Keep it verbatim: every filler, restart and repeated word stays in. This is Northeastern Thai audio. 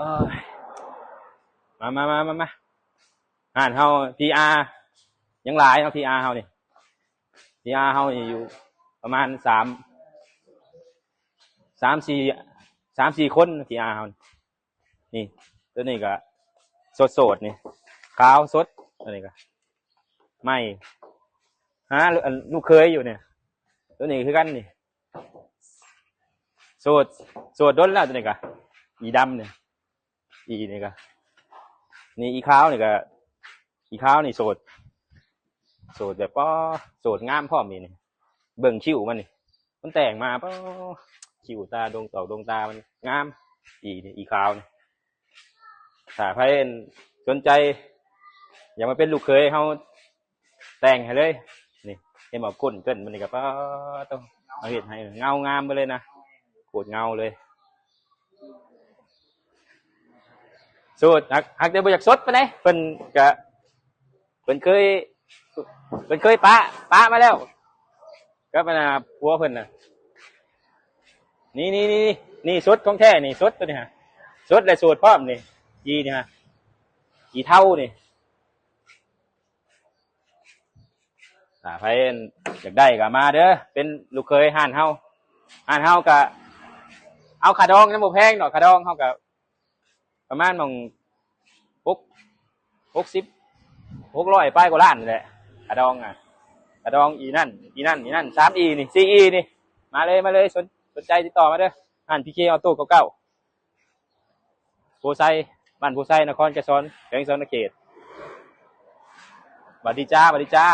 เอ้ย มามามามามา ห้านเฮา พีอาร์ ยังหลายเนาะ พีอาร์ เฮานี่ พีอาร์ เฮานี่อยู่ประมาณสาม สามสี่ สามสี่คน พีอาร์ เฮานี่ นี่ ตัวนี้ก็สดสดๆ นี่ ขาวสด ตัวนี้ก็ใหม่ หาลูกเขยอยู่เนี่ย ตัวนี้คือกันนี่ โสด โสดโดนแล้วตัวนี้ก็ อีดำเนี่ย อีนี่ก็ นี่อีขาวนี่ก็ อีขาวนี่โสด โสดแบบ ป๊อ โสดงามพร้อมนี่นี่ เบิ่งคิ้วมันนี่ มันแต่งมา ป๊อ คิ้วตา ดวงตอกดวงตามันงาม อีนี่ อีขาวนี่ ถ้าใครสนใจ อยากมาเป็นลูกเขยเฮา แต่งให้เลย นี่ เห็นบ่ ก้นเกินมันนี่ก็ ป๊อ ต้องเอาเฮ็ดให้เงางามไปเลยนะ โคตรเงาเลย โสด หาก หากแต่บ่อยากโสดปานใด เพิ่นก็ เพิ่นเคย เพิ่นเคยปะ ปะมาแล้ว ก็เป็นผัวเพิ่นน่ะ นี่ นี่ นี่ นี่ โสดของแท้นี่ โสดตัวนี้ฮะ โสดและโสดพร้อมนี่ อีนี่ฮะ อีเฒ่านี่ ถ้าใครอยากได้ก็มาเด้อ เป็นลูกเขยห้านเฮา ห้านเฮาก็ เอาค่าดองนำบ่แพงดอก ค่าดองเฮาก็ ประมาณหม่อง หก หกสิบ หกร้อยปลายกว่าล้านนี่แหละ ค่าดองอ่ะ ค่าดองอีนั่น อีนั่น อีนั่น สามอีนี่ สี่อีนี่ มาเลย มาเลย สน สนใจติดต่อมาเด้อ ห้าน พีเค ออโต้ เก้าเก้า โพไซ บ้านโพไซ นครไกรสอน แขวงศรีสะเกษ สวัสดีจ้า สวัสดีจ้า